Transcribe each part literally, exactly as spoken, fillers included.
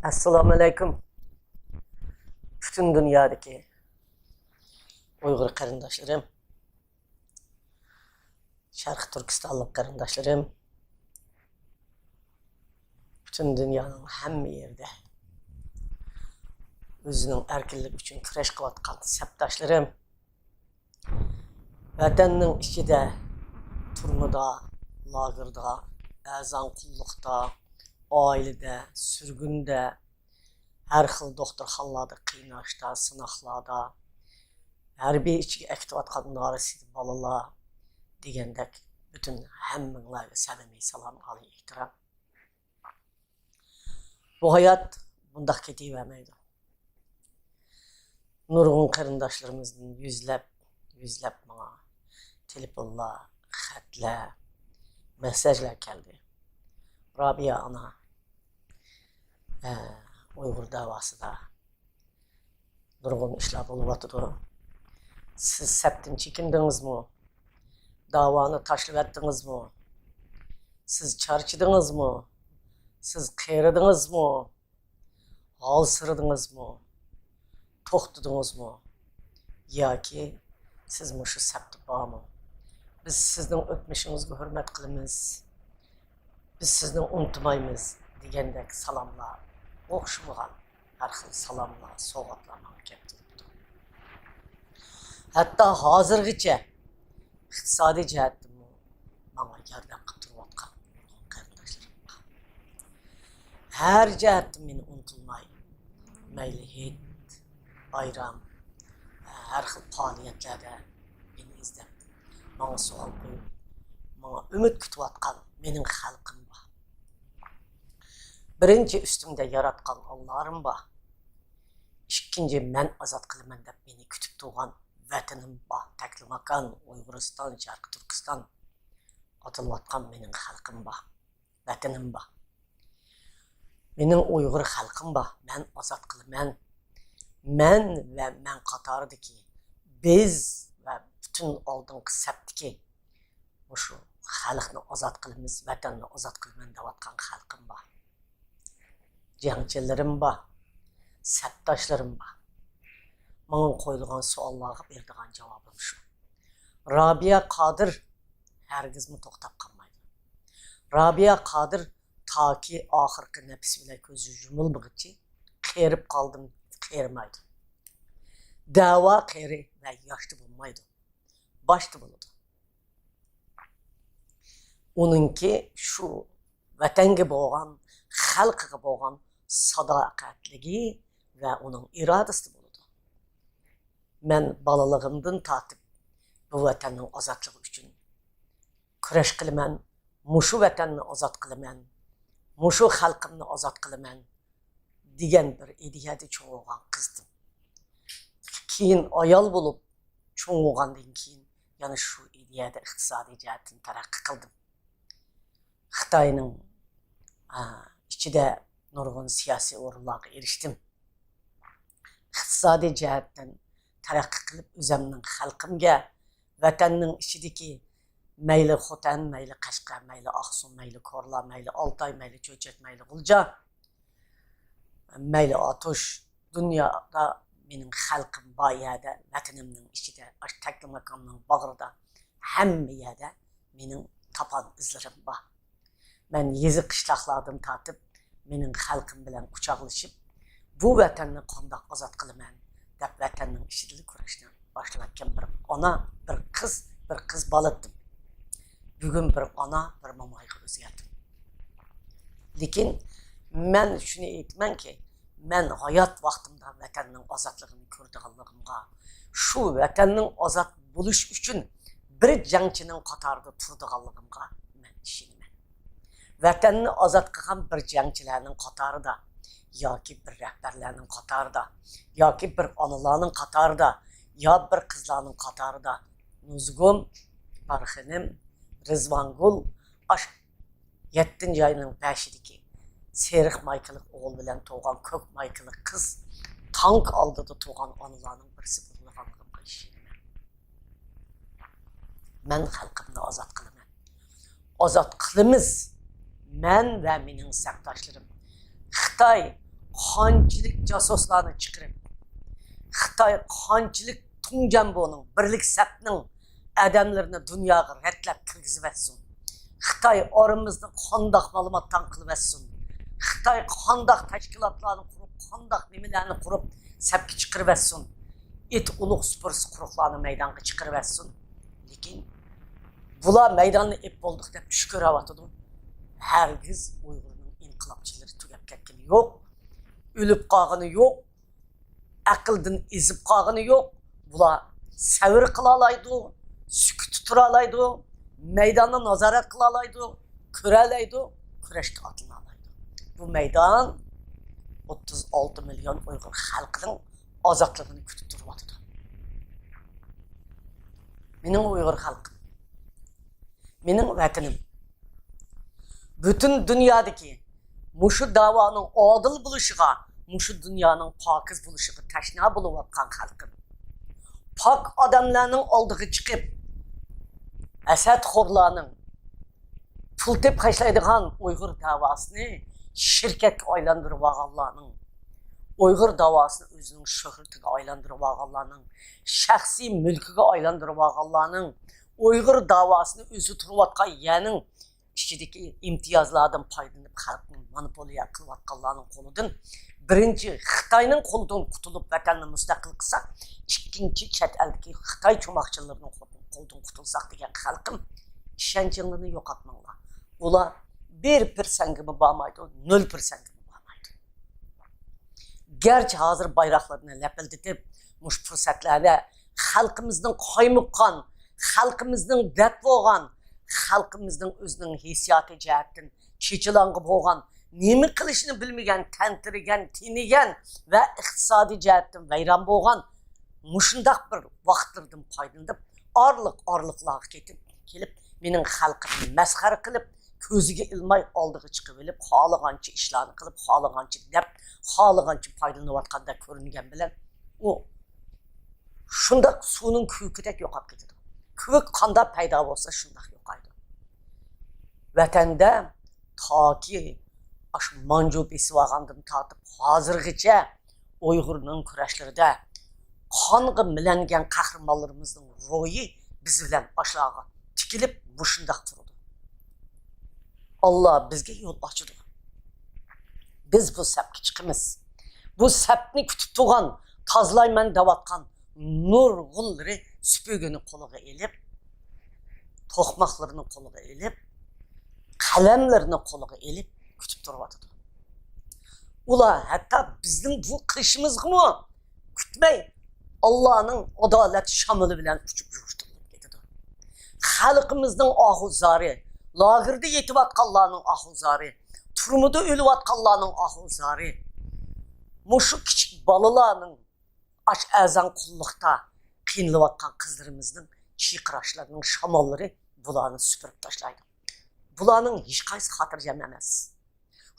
ئەسسالامۇئەلەيكۇم. پۈتۈن دۇنيادىكى ئۇيغۇر قېرىنداشلىرىم، شەرقىي تۈركىستانلىق قېرىنداشلىرىم، پۈتۈن دۇنيانىڭ ھەممە يېرىدە ئۆزىنىڭ ئەركىنلىكى ئۈچۈن كۈرەش قىلىۋاتقان سەپداشلىرىم، ۋەتەننىڭ ئىچىدە، تۈرمىدە، لاگېردا، ئەرزان قۇللۇقتا، ئائىلىدە، سۈرگۈندە، ھەر خىل دوختۇرخانىلاردا قىيناشتا، سىناقلاردا، ھەربىي ئىچىگە ئەكېتىۋاتقان نارەسىدە بالىلار دېگەندەك، پۈتۈن ھەممىڭلارغا سەمىمىي سالام، ئالىي ئېھتىرام. بۇ ھايات بۇنداق كېتىۋەرمەيدۇ. نۇرغۇن قېرىنداشلىرىمىزدىن يۈزلەپ، يۈزلەپ ماڭا تېلېفونلار، خەتلەر، مېسساژلار كەلدى. رابىيە ئانا، ئە، ئۇيغۇر داۋاسىدا نۇرغۇن ئىشلار بولۇۋاتىدۇ. سىز سەپتىن چېكىندىڭىزمۇ؟ داۋانى تاشلىۋەتتىڭىزمۇ؟ سىز چارچىدىڭىزمۇ؟ سىز قېرىدىڭىزمۇ؟ ھالسىرىدىڭىزمۇ؟ توختىدىڭىزمۇ؟ ياكى سىز مۇشۇ سەپتە بارمۇ؟ بىز سىزنىڭ ئۆتمۈشىڭىزگە ھۆرمەت قىلىمىز. بىز سىزنى ئۇنتۇمايمىز دېگەندەك سالاملار، ئوخشىمىغان ھەر خىل سالاملار، سوۋغاتلار ماڭا كەپ تۇرۇپتۇ. ھەتتا ھازىرغىچە ئىقتىسادىي جەھەتتىنمۇ ماڭا ياردەم قىلىپ تۇرۇۋاتقان نۇرغۇن قېرىنداشلىرىم بار. ھەر جەھەتتىن مېنى ئۇنتۇلماي، مەيلى ھېيت، بايرام، ھەر خىل پائالىيەتلەردە مېنى ئىزدەپ، ماڭا سوئال قويۇپ، ماڭا ئۈمىد كۈتۈۋاتقان مېنىڭ خەلقىم بار. بىرىنچى، ئۈستۈمدە ياراتقان ئاللارىم بار. ئىككىنچى، مەن ئازاد قىلىمەن دەپ مېنى كۈتۈپ تۇرغان ۋەتىنىم بار. تەكلىماكان، ئۇيغۇرىستان، شەرقىي تۈركىستان ئاتىلىۋاتقان مېنىڭ خەلقىم بار. ۋەتىنىم بار. مېنىڭ ئۇيغۇر خەلقىم بار. مەن ئازاد قىلىمەن. مەن ۋە مەن قاتارىدىكى، بىز ۋە پۈتۈن ئالدىنقى سەپتىكى مۇشۇ خەلقنى ئازاد قىلىمىز، ۋەتەننى ئازاد قىلىمەن دەۋاتقان خەلقىم بار. جەڭچىلىرىم بار، سەپداشلىرىم بار. ماڭا قويۇلغان سوئاللارغا بېرىدىغان جاۋابىم شۇ. رابىيە قادىر ھەرگىزمۇ توختاپ قالمايدۇ. رابىيە قادىر تاكى ئاخىرقى نەپىسى بىلەن كۆزى يۇمۇلمىغۇچە، قېرىپ قالدىم، قېرىمايدۇ. دەۋا قېرى ۋە ياشتا بولمايدۇ، باشتا بولىدۇ. ئۇنىڭكى شۇ ۋەتەنگە بولغان، خەلقىگە بولغان ساداقەتلىكى ۋە ئۇنىڭ ئىرادىسىدە بولىدۇ. مەن بالىلىقىمدىن تارتىپ بۇ ۋەتەننىڭ ئازادلىقى ئۈچۈن كۈرەش قىلىمەن، مۇشۇ ۋەتەننى ئازاد قىلىمەن، مۇشۇ خەلقىمنى ئازاد قىلىمەن دېگەن بىر ئىدىيەدە چوڭ بولغان قىزدىم. كېيىن ئايال بولۇپ چوڭ بولغاندىن كېيىن يەنە شۇ ئىدىيەدە ئىقتىسادىي جەھەتتىن تەرەققىي قىلدىم. خىتاينىڭ، ئا، ئىچىدە نۇرغۇن سىياسىي ئورۇنلارغا ئېرىشتىم. ئىقتىسادىي جەھەتتىن تەرەققىي قىلىپ، ئۆزەمنىڭ خەلقىمگە، ۋەتەننىڭ ئىچىدىكى مەيلى خوتەن، مەيلى قەشقەر، مەيلى ئاقسۇ، مەيلى كورلا، مەيلى ئالتاي، مەيلى چۆچەك، مەيلى غۇلجا، مەيلى ئاتۇش، دۇنيادا مېنىڭ خەلقىم بار يەردە، ۋەتىنىمنىڭ ئىچىدە، ئاشۇ تەكلىماكاننىڭ باغرىدا، ھەممە يەردە مېنىڭ تاپان ئىزلىرىم بار. مەن يېزا قىشلاقلاردىن تارتىپ مېنىڭ خەلقىم بىلەن قۇچاقلىشىپ، بۇ ۋەتەننى قانداق ئازاد قىلىمەن دەپ ۋەتەننىڭ ئىچىدىلا كۈرەشنى باشلىۋەتكەن بىر ئانا، بىر قىز، بىر قىز بالا ئىدىم. بۈگۈن بىر ئانا، بىر مومايغا ئۆزگەردىم. لېكىن مەن شۇنى ئېيتىمەنكى، مەن ھايات ۋاقتىمدا ۋەتەننىڭ ئازادلىقىنى كۆرىدىغانلىقىمغا، شۇ ۋەتەننىڭ ئازاد بولۇشى ئۈچۈن بىر جەڭچىنىڭ قاتارىدا تۇرىدىغانلىقىمغا مەن ئىشىنىمەن. ۋەتەننى ئازاد قىلغان بىر جەڭچىلەرنىڭ قاتارىدا ياكى بىر رەھبەرلەرنىڭ قاتارىدا ياكى بىر ئانىلارنىڭ قاتارىدا يا بىر قىزلارنىڭ قاتارىدا نۇزۇگۇم، بارخېنىم، رىزۋانگۈل، ئاشۇ يەتتىنچى ئاينىڭ بەشىدىكى سېرىق مايكىلىق ئوغۇل بىلەن تۇغۇلغان كۆك مايكىلىق قىز تانك ئالدىدا تۇغان ئانىلارنىڭ بىرسى بولىدىغانلىقىمغا ئىشىنىمەن. مەن خەلقىمنى ئازاد قىلىمەن. ئازاد قىلىمىز. مەن ۋە مېنىڭ سەپداشلىرىم خىتاي قانچىلىك جاسۇسلارنى چىقىرىپ، خىتاي قانچىلىك تۇڭجيەنبونىڭ، بىرلىك سەپنىڭ ئادەملىرىنى دۇنياغا رەتلەپ كىرگۈزۈۋەتسۇن. خىتاي ئارىمىزدا قانداق مالىمات تاڭ قىلىۋەتسۇن. خىتاي قانداق تەشكىلاتلارنى قۇرۇپ، قانداق نېمىلەرنى قۇرۇپ سەپكە چىقىرىۋەتسۇن. ئىت ئۇلۇغ سۈپۈرسە قۇرۇقلارنى مەيدانغا چىقىرىۋەتسۇن. لېكىن بۇلار مەيداننى ئېپ بولدۇق دەپ چۈش كۆرۈۋاتىدۇ. ھەرگىز ئۇيغۇرنىڭ ئىنقىلابچىلىرى تۈگەپ كەتكىنى يوق. ئۆلۈپ قالغىنى يوق. ئەقىلدىن ئېزىپ قالغىنى يوق. بۇلار سەۋر قىلالايدۇ، سۈكۈتتە تۇرالايدۇ، مەيداننى نازارەت قىلالايدۇ، كۆرەلەيدۇ، كۈرەشكە ئاتلىنالايدۇ. بۇ مەيدان ئوتتۇز ئالتە مىليون ئۇيغۇر خەلقىنىڭ ئازادلىقىنى كۈتۈپ تۇرۇۋاتىدۇ. مېنىڭ ئۇيغۇر خەلقىم، مېنىڭ ۋەتىنىم. پۈتۈن دۇنيادىكى مۇشۇ دەۋانىڭ ئادىل بولۇشىغا، مۇشۇ دۇنيانىڭ پاكىز بولۇشىغا تەشنا بولۇۋاتقان خەلقىم. پاك ئادەملەرنىڭ ئالدىغا چىقىپ، ھەسەتخورلارنىڭ، پۇل تېپىپ خەجلەيدىغان ئۇيغۇر دەۋاسىنى شىركەتكە ئايلاندۇرۇۋالغانلارنىڭ، ئۇيغۇر دەۋاسىنى ئۆزىنىڭ شۆھرىتىگە ئايلاندۇرۇۋالغانلارنىڭ، شەخسىي مۈلكىگە ئايلاندۇرۇۋالغانلارنىڭ، ئۇيغۇر دەۋاسىنى ئۆزى تۇرۇۋاتقان يەرنىڭ ئىچىدىكى ئىمتىيازلاردىن پايدىلىنىپ خەلقنى مونوپولىيە قىلىۋاتقانلارنىڭ قولىدىن، بىرىنچى خىتاينىڭ قولىدىن قۇتۇلۇپ ۋەتەننى مۇستەقىل قىلساق، ئىككىنچى چەت ئەلدىكى خىتاي چوماقچىلىرىنىڭ قولىدىن قۇتۇلساق دېگەن خەلقىم، ئىشەنچىڭلارنى يوقاتماڭلار. ئۇلار بىر پىرسەنتكىمۇ بارمايدۇ، نۆل پىرسەنتكىمۇ بارمايدۇ. گەرچە ھازىر بايراقلىرىنى لەپىلدىتىپ، مۇشۇ پۇرسەتلەردە خەلقىمىزنىڭ قايمۇققان، خەلقىمىزنىڭ دەرد بولغان، خەلقىمىزنىڭ ئۆزىنىڭ ھېسسىياتى جەھەتتىن چېچىلاڭغا بولغان، نېمە قىلىشنى بىلمىگەن، تەنتىرىگەن، تېنىگەن ۋە ئىقتىسادىي جەھەتتىن ۋەيران بولغان مۇشۇنداق بىر ۋاقىتلىرىدىن پايدىلىنىپ، ئارىلىق-ئارىلىقلارغا كېتىپ، كېلىپ، مېنىڭ خەلقىمنى مەسخىرە قىلىپ، كۆزىگە ئىلماي ئالدىغا چىقىۋېلىپ، خالىغانچە ئىشلارنى قىلىپ، خالىغانچە دەپ، خالىغانچە پايدىلىنىۋاتقاندەك كۆرۈنگەن بىلەن، ئۇ شۇنداق سۇنىڭ كۆۋرۈكىدەك يوقاپ كېتىدۇ. كۆۋرۈك قانداق پەيدا بولسا، شۇنداق يوقايدۇ. ۋەتەندە تاكى ئاشۇ مانجۇ بېسىۋالغاندىن تارتىپ ھازىرغىچە ئۇيغۇرنىڭ كۈرەشلىرىدە قانغا مىلەنگەن قەھرىمانلىرىمىزنىڭ روھى بىز بىلەن ئاشۇلارغا تىكىلىپ مۇشۇنداق تۇرىدۇ. ئاللا بىزگە يول ئاچىدۇ. بىز بۇ سەپكە چىقىمىز. بۇ سەپنى كۈتۈپ تۇرغان، تازىلايمەن دەۋاتقان نۇرغۇنلىرى سۈپۈرگىنى قولىغا ئېلىپ، توقماقلىرىنى قولىغا ئېلىپ، قەلەملىرىنى قولىغا ئېلىپ كۈتۈپ تۇرۇۋاتىدۇ. ئۇلار ھەتتا بىزنىڭ بۇ قىلىشىمىزغىمۇ كۈتمەي، ئاللانىڭ ئادالەت شامىلى بىلەن ئۇچۇپ يوشۇرۇنۇپ كېتىدۇ. خەلقىمىزنىڭ ئاھۇ زارى، لاگېردا يېتىۋاتقانلارنىڭ ئاھۇ زارى، تۈرمىدە ئۆلۈۋاتقانلارنىڭ ئاھۇ زارى، مۇشۇ كىچىك بالىلارنىڭ ئاچ ئەرزان قۇللۇقتا قىينىلىۋاتقان قىزلىرىمىزنىڭ چىرقىراشلىرىنىڭ شاماللىرى بۇلارنى سۈپۈرۈپ تاشلايدۇ. بۇلارنىڭ ھېچقايسى خاتىرجەم ئەمەس.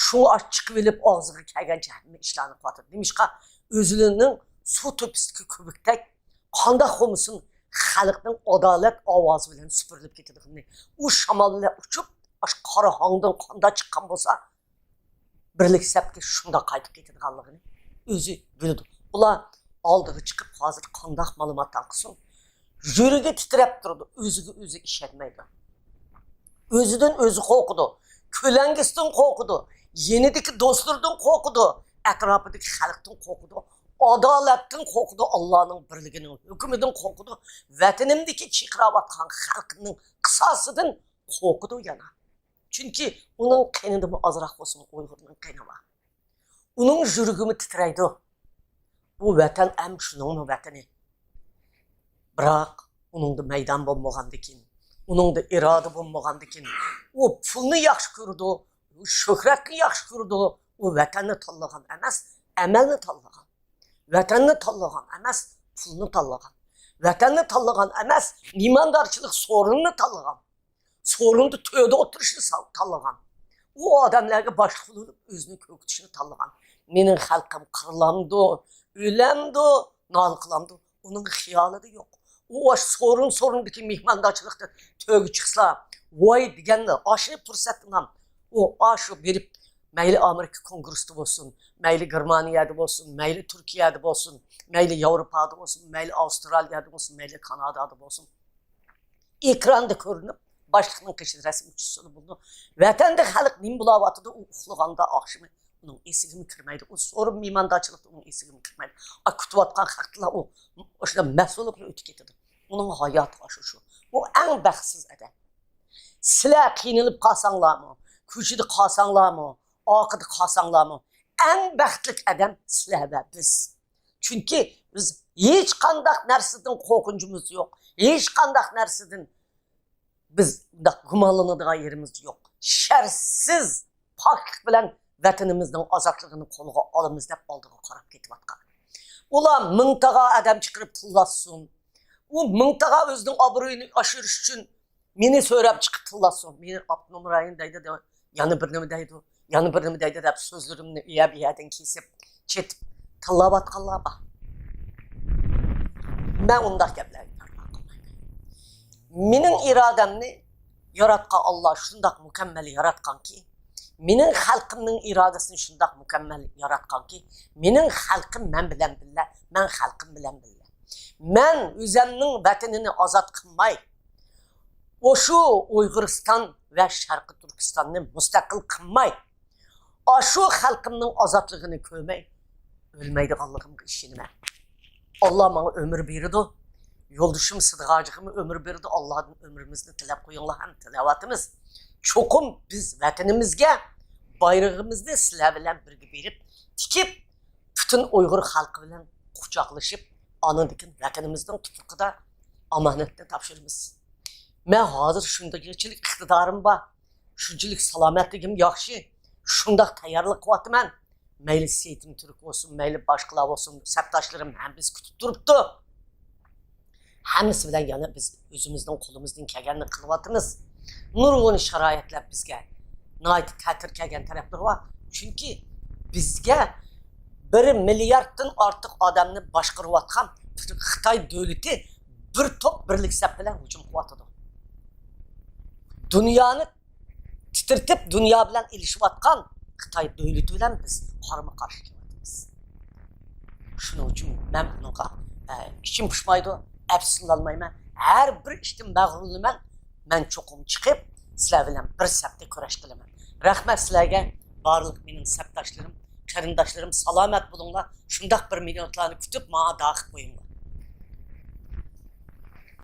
شۇڭا ئاچ چىقىۋېلىپ ئاغزىغا كەلگەنچە ھەممە ئىشلارنى قىلىۋاتىدۇ. نېمىشقا؟ ئۆزىنىڭ سۇ تۆپىسىدىكى كۆۋرۈكتەك قانداق بولمىسۇن، خەلقنىڭ ئادالەت ئاۋازى بىلەن سۈپۈرۈلۈپ كېتىدىغىنىنى، ئۇ شامال بىلەن ئۇچۇپ، ئاشۇ قارا ھاڭدىن قانداق چىققان بولسا، بىرلىك سەپكە شۇنداق قايتىپ كېتىدىغانلىقىنى ئۆزى بىلىدۇ. ئۇلار ئالدىغا چىقىپ، ھازىر قانداق مالىمات تاڭ قىلسۇن، يۈرىكى تىترەپ تۇرىدۇ، ئۆزىگە ئۆزى ئىشەنمەيدۇ. ئۆزىدىن ئۆزى قورقىدۇ، كۆلەڭگىسىدىن قورقىدۇ، يېنىدىكى دوستلىرىدىن قورقىدۇ، ئەتراپىدىكى خەلقتىن قورقىدۇ، ئادالەتتىن قورقىدۇ، ئاللانىڭ بىرلىكىنىڭ ھۆكمىدىن قورقىدۇ، ۋەتىنىمدىكى چىرقىراۋاتقان خەلقىمنىڭ قىساسىدىن قورقىدۇ يەنە. چۈنكى ئۇنىڭ قېنىدىمۇ ئازراق بولسىمۇ ئۇيغۇرنىڭ قېنى بار. ئۇنىڭ يۈرىكىمۇ تىترەيدۇ. بۇ ۋەتەن ھەم شۇنىڭمۇ ۋەتىنى. بىراق ئۇنىڭدا مەيدان بولمىغاندىكىن، ئۇنىڭدا ئىرادە بولمىغاندىكىن، ئۇ پۇلنى ياخشى كۆرىدۇ، شۆھرەتنى ياخشى كۆرىدۇ. ئۇ ۋەتەننى تاللىغان ئەمەس، ئەمەلنى تاللىغان. ۋەتەننى تاللىغان ئەمەس، پۇلنى تاللىغان. ۋەتەننى تاللىغان ئەمەس، مېھماندارچىلىق سورۇنىنى تاللىغان. سورۇندا تۆردە ئولتۇرۇشنى سال-، تاللىغان. ئۇ ئادەملەرگە باشلىق بولۇپ ئۆزىنى كۆرسىتىشنى تاللىغان. مېنىڭ خەلقىم قىرىلامدۇ، ئۆلەمدۇ، نالە قىلامدۇ، ئۇنىڭ خىيالىدا يوق. ئۇ ئاشۇ سورۇن-سورۇندىكى مېھماندارچىلىقتا تۆرگە چىقسىلا، ۋاي دېگەنلا، ئاشۇ پۇرسەتتىلا ئۇ ئاشۇ بېرىپ، مەيلى ئامېرىكا كونگرېسسىدا بولسۇن، مەيلى گېرمانىيەدە بولسۇن، مەيلى تۈركىيەدە بولسۇن، مەيلى ياۋروپادا بولسۇن، مەيلى ئاۋسترالىيەدە بولسۇن، مەيلى كانادادا بولسۇن، ئېكراندا كۆرۈنۈپ، باشلىقنىڭ قېشىدا رەسىم چۈشسىلا بولىدۇ. ۋەتەندە خەلق نېمە بولاۋاتىدۇ، ئۇ ئۇخلىغاندا ئاخشىمى ئۇنىڭ ئېسىگىمۇ كىرمەيدۇ. ئۇ سورۇن مېھماندارچىلىقتا ئۇنىڭ ئېسىگىمۇ كىرمەيدۇ. ئا، كۈتۈۋاتقان خەقتىلا ئۇ ئاشۇنداق مەسئۇل بولۇپ ئۆتۈپ كېتىدۇ. ئۇنىڭ ھاياتى ئاشۇ شۇ. ئۇ ئەڭ بەختسىز ئادەم. سىلەر قىينىلىپ قالساڭلارمۇ، كوچىدا قالساڭلارمۇ، ئارقىدا قالساڭلارمۇ، ئەڭ بەختلىك ئادەم سىلەر ۋە بىز. چۈنكى بىز ھېچقانداق نەرسىدىن قورقۇنچىمىز يوق، ھېچقانداق نەرسىدىن بىز مۇنداق گۇمانلىنىدىغان يېرىمىز يوق. شەرتسىز پاكلىق بىلەن ۋەتىنىمىزنىڭ ئازادلىقىنى قولغا ئالىمىز دەپ ئالدىغا قاراپ كېتىۋاتقان. ئۇلار مىڭتاغا ئادەم چىقىرىپ تىللاتسۇن. ئۇ مىڭتاغا ئۆزىنىڭ ئابرۇيىنى ئاشۇرۇش ئۈچۈن مېنى سۆرەپ چىقىپ تىللاتسۇن. مېنى ئاپتونوم رايون دەيدۇ، دەپ، يەنە بىر نېمە دەيدۇ، يەنە بىر نېمە دەيدۇ دەپ سۆزلىرىمنى ئۇ يەر بۇ يەردىن كېسىپ، چېتىپ تىللاۋاتقانلار بار. مەن ئۇنداق گەپلەرگە پەرۋا قىلمايمەن. مېنىڭ ئىرادەمنى ياراتقان ئاللا شۇنداق مۇكەممەل ياراتقانكى، مېنىڭ خەلقىمنىڭ ئىرادىسىنى شۇنداق مۇكەممەل ياراتقانكى، مېنىڭ خەلقىم مەن بىلەن بىللە، مەن خەلقىم بىلەن بىللە. مەن ئۆزەمنىڭ ۋەتىنىنى ئازاد قىلماي، ئاشۇ ئۇيغۇرىستان ۋە شەرقىي تۈركىستاننى مۇستەقىل قىلماي، ئاشۇ خەلقىمنىڭ ئازادلىقىنى كۆرمەي ئۆلمەيدىغانلىقىمغا ئىشىنىمەن. ئاللا ماڭا ئۆمۈر بېرىدۇ. يولدىشىم سىدىق ھاجىغىمۇ ئۆمۈر بېرىدۇ. ئاللادىن ئۆمرىمىزنى تىلەپ قويۇڭلار ھەم تىلەۋاتىمىز. چوقۇم بىز ۋەتىنىمىزگە بايرىغىمىزنى سىلەر بىلەن بىرگە بېرىپ تىكىپ، پۈتۈن ئۇيغۇر خەلقى بىلەن قۇچاقلىشىپ، ئاندىن كېيىن ۋەتىنىمىزنىڭ تۇپرىقىدا ئامانەتنى تاپشۇرىمىز. مەن ھازىر شۇنچىلىك ئىقتىدارىم بار، شۇنچىلىك سالامەتلىكىم ياخشى، شۇنداق تەييارلىق قىلىۋاتىمەن. مەيلى سېيىتىم تۈرك بولسۇن، مەيلى باشقىلار بولسۇن، سەپداشلىرىم ھەممىسى كۈتۈپ تۇرۇپتۇ. ھەممىسى بىلەن يەنە بىز ئۆزىمىزنىڭ قولىمىزدىن كەلگەننى قىلىۋاتىمىز. نۇرغۇن شارائىتلار بىزگە ناھايىتى تەتۈر كەلگەن تەرەپلىرى بار. چۈنكى بىزگە بىر مىلياردتىن ئارتۇق ئادەمنى باشقۇرۇۋاتقان خىتاي دۆلىتى بىر توپ بىرلىك سەپ بىلەن ھۇجۇم قىلىۋاتىدۇ. دۇنيانى تىترىتىپ، دۇنيا بىلەن ئېلىشىۋاتقان خىتاي دۆلىتى بىلەن بىز قارىمۇ قارشى كېلىۋاتىمىز. شۇنىڭ ئۈچۈن مەن بۇنىڭغا، ئە، ئىچىم پۇشمايدۇ، ئەپسۇسلىنالمايمەن. ھەر بىر ئىشتىن مەغرۇرلىنىمەن. مەن چوقۇم چىقىپ، سىلەر بىلەن بىر سەپتە كۈرەش قىلىمەن. رەھمەت سىلەرگە، بارلىق مېنىڭ سەپداشلىرىم، قېرىنداشلىرىم، سالامەت بولۇڭلار. شۇنداق بىر مىنۇتلارنى كۈتۈپ، ماڭا داخىپ قويۇڭلار.